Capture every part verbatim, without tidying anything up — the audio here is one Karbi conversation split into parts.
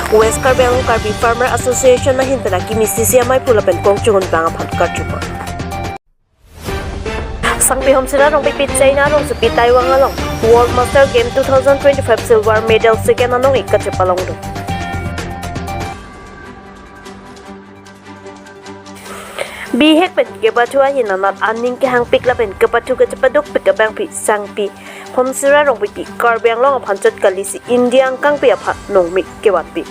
West Karbi Anglong Karbi Farmer Association ahin pen akimi C C amei phu lapen kongchungun bang aphan karjupo. Sangpi Homsira Rongpipi China rongsopi Taiwan along World Master Game two thousand twenty-five Silver Medal second anong-ik kachepalongdun. Bihek pen kepathu ahin anat aning kehangpik lapen kepathu kachepadukpik abangpi Sangpi Homsira Rongpipi Karbi Anglong aphan chot kalisi India angkangpi aphan nongmi kevanpi.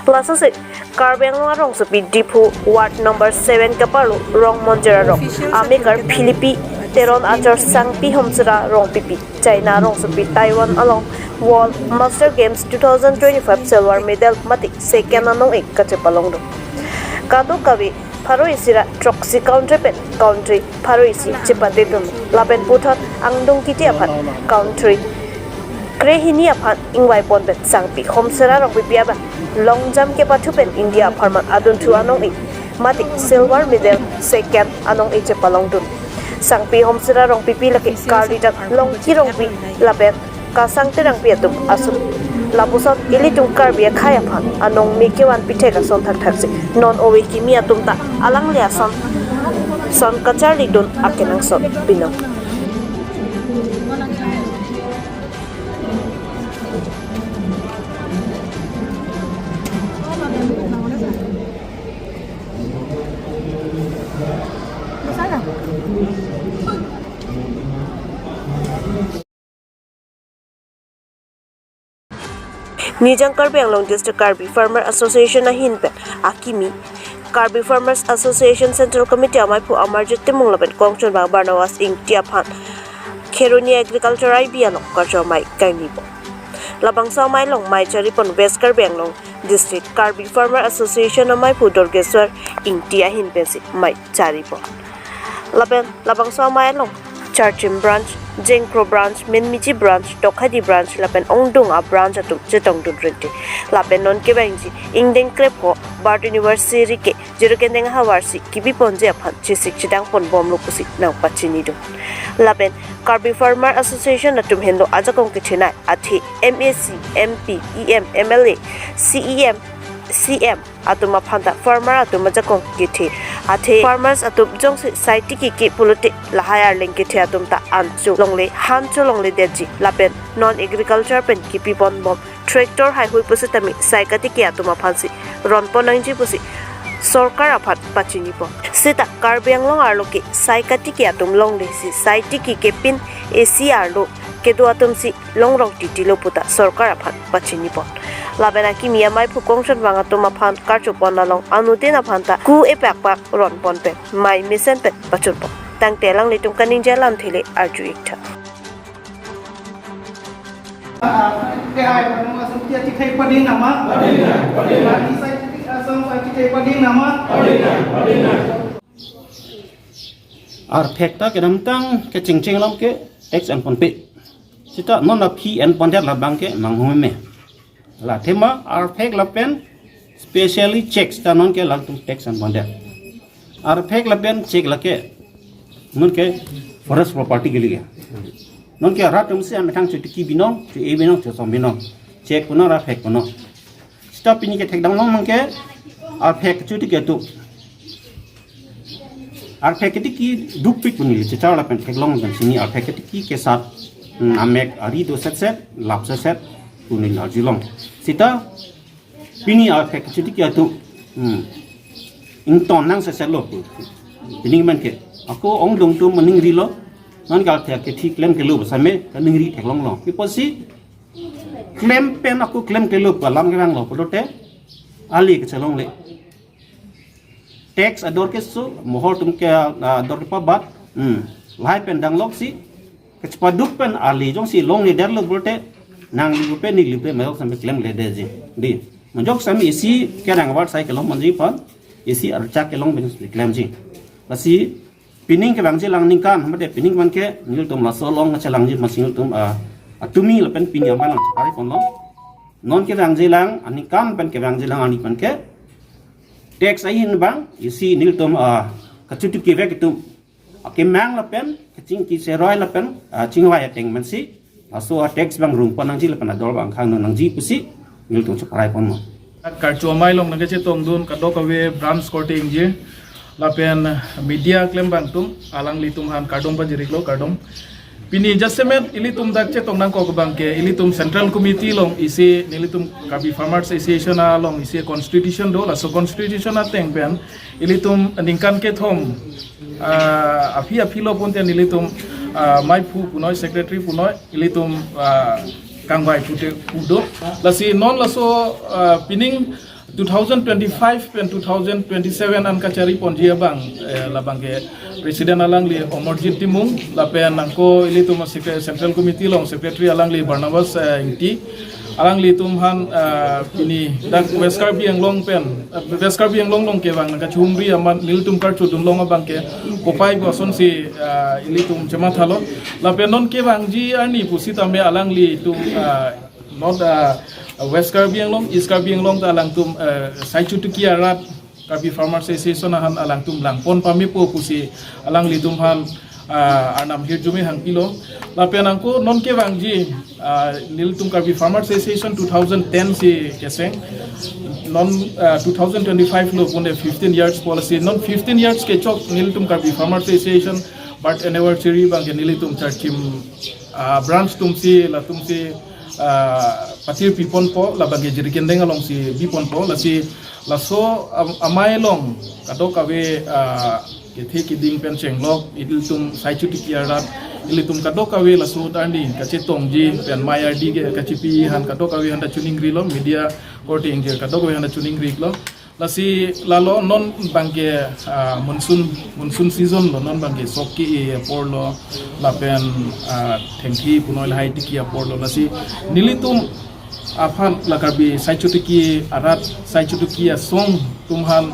Laso si Karbi Anglong arongsopi Diphu Ward number seven kaparlo Rongmonjir arong amekar Philippi Teron achor Sangpi Homsira Rongpipi China rongsopi Taiwan along World Master Games two thousand twenty-five Silver Medal mate second anong-ik kachepalongdun. Kadokave pharo isi ra throksi country pen country pharo isi chepatedun lapen puthot angdung kiti aphan country krehini aphan ingvaipon pen Sangpi Homsira Rongpipi abang long jump kepathu pen India apharman adunthu anong-ik mate Silver Medal second anong-ik chepalongdun. Sangpi Homsira Rongpipi lake karlidak Longki Rongpi lapen Kasang Terangpi atum ason. Lapuson ilitum Karbi akhei aphan anong-mi kevanpi thek ason thakthaksi non ove kimi atum ta alangli ason son kacharlidun akenangsot binong. Nijang Karbi Anglong District Karbi Farmer Association ahin pen akimi Karbi Farmers Association Central Committee amei phu Amarjit Timung lapen kongchunbang Barnabas Ingti aphan Kheroni Agriculture I B along karju amei kangnipo. Labangso amei along mei charipon West Karbi Anglong District Karbi Farmer Association amei phu Dorgeswar Ingti ahin pensi mei charipon. Lapen labangso amei along Charchim branch, Jengkro branch, Menmiji branch, Tokhadi branch lapen ongdung a branch atum chetongdun rente. Lapen non kevangji ingdeng krepho birth anniversary ke Jirikindeng ahavarsi kipiponji aphan chesik chedangponbomlo pusi nangpachinidun. Lapen Karbi Farmer Association atum henlo ajakong kethenei athe M A C, M P, E M, M L A, C E M, C M atum aphan ta farmer atum ajakong kethe. Athe farmers atum jongsi sai tiki ke pulote lahai arleng kethe atum ta ancho longle, hancho longledetji. Lapen non agriculture pen kipiponbom tractor haihui pusitame sai katiki atum aphansi ronpon nangji pusi sorkar aphan pachinipon. Seta Karbi Anglong arlo ke sai katiki atum longlesi sai tiki kepin isi arlo kedo atumsi longrong titilo puta sorkar aphan pachinipon. Lapen akimi amei phu kongchunbang atum aphan karjupon along anuttin aphan ta ku epakpak ronpon pen mei mesen pen pachunpon. Tangte alanglitum kaningje alamthe le arju-iktha. Arphek ta kedamtang kechengcheng alam ke tax enponpe. Seta non aphi enpondet labang ke manghome. La athema arphek lapen specially check ta non ke latum tax enpondet. Arphek lapen check lake non ke forest property ke lake. Non ke rat atumsi amethang chotiki binong, cho-e binong, chosom binong. Check punon arphek punon. Seta pini kethekdamlong abang ke arphek chotiki atum. Arphek ketiki dukpik pu neli chechar lapen theklong pen sini arphek ketiki kesat, hmm, amek ari do setset, lap setset pu neli arjulong. Seta pini arphek chotiki atum, hmm, ington nang setsetlo pu. Pini man ke ako ongdung atum maningrilo, non ke arphek kethi klemkle lo same kaningri theklonglo. Pi apotsi klem pen ako klemkle lo pu alam kevanglo pulote ali kachelongle. Tax ador keso, mohor atum ke, ah, ador kepabat, hmm, lahai pen dangloksi kachepaduk pen ali jongsi longledetlo pulote nangli pen neli pen majok sampai klemledetji. Dei, majok sampai isi kerang abar sai kelong manji aphan, isi archak kelong pen klemji. Lasi pining kevangjilang aningkan, mate pining abang ke nelitum laso along kachelangji masi nelitum, ah, atumi lapen pini abang lang chepari ponlo. Non kevangjilang aningkan pen kevangjilang ani abang ke tax ahin abang, isi nelitum, ah, kachotiki vek atum akemang lapen kachingki cheroi lapen, ah, chingvai ateng mansi laso a-tax abang rungpon nangji lapen ador abang khangno nangji pusi nelitum cheparai ponlo. Karcho amei along nangkachetongdun kadokave branch korte ingjir lapen media klembang atum alanglitum aphan kardom pajir-iklo, kardom. Pini jasemet ilitum dak chetong nangkok abangke ilitum Central Committee along isi nelitum Karbi Farmers Association along isi constitution do, laso constitution ateng pen ilitum ningkan kethom, ah, aphi aphi lo pon ten ilitum, ah, meiphu punoi, secretary punoi, ilitum, ah, kangvai pute pu do. Lasi non laso, ah, pining two thousand twenty-five pen two thousand twenty-seven an kachari ponji abang, eh, labangke President alangli Amarjit Timung, lapen nangko ilitum secre-, Central Committee along Secretary alangli Barnabas, eh, Ingti, alanglitum aphan, eh, pini dak West Karbi Anglong pen, eh, West Karbi Anglong along kevang nangkachumri amat nelitum karchodun long abangke kopai pu asonsi, eh, ilitum chemathalo. Lapen non kevangji arni pusitame alanglitum, eh, not, uh, West Karbi Anglong, East Karbi Anglong ta alangtum, uh, sai chotiki arat Karbi Farmers Association aphan alangtum langpon pamepo pusi alanglitum aphan, uh, arnam hirjume hangpilo. Lapen nangko non kevangji, uh, nelitum Karbi Farmers Association two thousand ten si kecheng. Non, uh, two thousand twenty-five lo pune fifteen years policy. Non fifteen years kechok nelitum Karbi Farmers Association birth anniversary abangke nelitum charchim, ah, branch atumsi, latumsi, ah, patir piponpo, labangke Jirikindeng alongsi biponpo, lasi laso am-, amei along kadokave, ah, kethe kiding pen chenglok, ilitum sai chotiki arat, ilitum kadokave laso arni kachetongji pen mei ardi ke kachipi aphan kadokave aphanta choningrilo, media korte ingjir kadokave aphanta choningrilo. Lasi lalo non abangke, ah, monsoon, monsoon season lo, non abangke sok ke-e apor lo, lapen, ah, thengthi punoi lahai tiki apor lo. Lasi nelitum aphan la Karbi sai chotiki arat, sai chotiki asong atum aphan,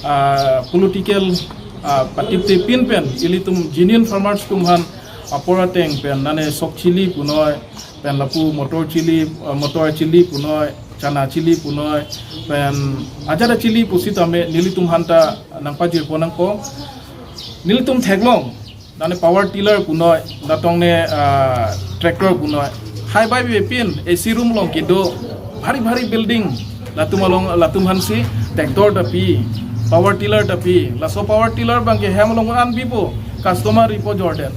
ah, political, ah, patipte pin pen ilitum genuine farmers atum aphan apor ateng pen nane sok chili punoi, pen lapu motor chili, ah, motor chili punoi, chana chili punoi, pen ajat achili pusitame nelitum aphanta nangpajirpon nangpo. Nelitum theklong, nane power tiller punoi, datang ne, ah, tractor punoi. Hai bai bepin A C room along kedo bhari bhari building, latum along, latum aphansi tractor ta pi, power tiller ta pi. Laso power tiller abangke hem along an bipo, customer ripo jordan.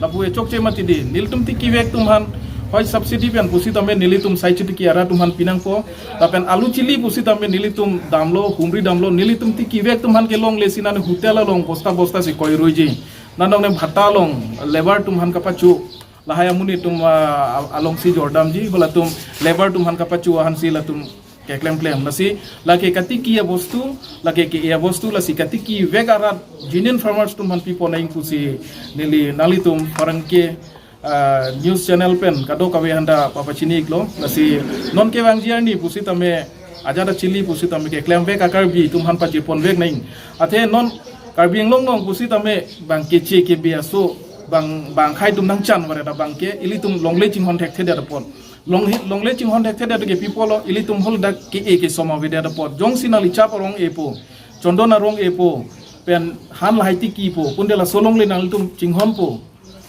Lapu e chokche mati di, nelitum tikivek atum aphan hoi subsidy pen pusitame nelitum sai chotiki arat atum aphan pinangpo. Lapen alu chili pusitame nelitum damlo, humri damlo, nelitum tikivek atum aphan ke longle si nane hotel along bosta bosta si koiruiji. Nanong ne bhata along labour atum aphan kapacho. Lahai amonit atum, ah, alongsi jordamji, halatum labour atum aphan kapacho aphansi latum keklemklem. Lasi lake katiki abostu, lake ke-e abostu, lasi katikivek arat genuine farmers atum aphan pipon nangji pusi neli nanglitum pherangke, ah, news channel pen kadokave aphanta papachini-iklo. Lasi non kevangji arni pusitame ajat achili pusitame keklemvek a-Karbi atum aphan pachiponvek nangji. Athe non Karbi Anglong along pusitame bang keche kebe aso, bang, bang akhei atum nangchan varet abangke ilitum longle chinghon thekthedet apot. Long, longle chinghon thekthedet ke pi apotlo, ilitum hol dak ke-e kesom avedet apot. Jongsi nangli chap arong-epo, chondon arong-epo, pen han lahai tikipo, punte laso longle nangtum chinghonpo.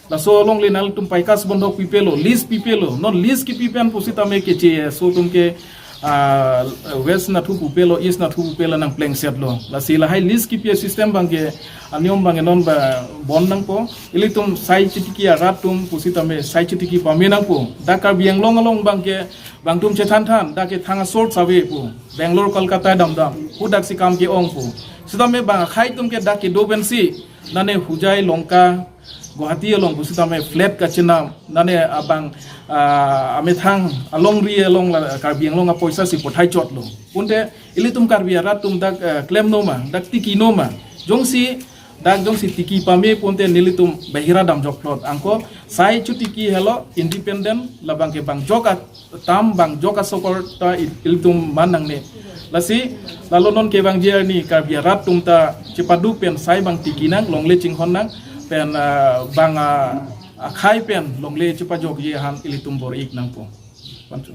Laso longle nangtum paikas bondhok pipelo, lease pipelo. Non lease kipi pen pusitame keche aso atum ke, ah, west nathu pupelo, east nathu pupelo nangplengsetlo. Lasi lahai lease kipi system abangke, aniom abangke non ba bon nangpo. Ilitum sai chotiki arat atum pusitame sai chotiki pame nangpo. Dak Karbi Anglong along abangke bangtum chethanthan, dak ke thang a-source avepo. Bangalore, Kolkata damdam, hadaksi kam ke-ongpo. Sitame bang akhei atum ke dak kedo pensi nane Hojai, Lanka, Guwahati along pusitame flat kachenam, nane abang, ah, amethang alongri along la Karbi Anglong apoisa si pothai chotlo. Punte ilitum Karbi arat atum dak, ah, klemnoma, dak tikinoma. Jongsi dak jongsi tiki pame punte nelitum bahira damjokplot. Anke sai chotiki helo independent, labangke bangjok atam, bangjok asokor ta il-, ilitum man nangne. Lasi lalo non kevangji arni Karbi arat atum ta chepaduk pen sai bang tiki nang, longle chinghon nang, pen, ah, bang, ah, akhei pen longle chepajokji aphan ilitum bor-ik nangpo. Pancho.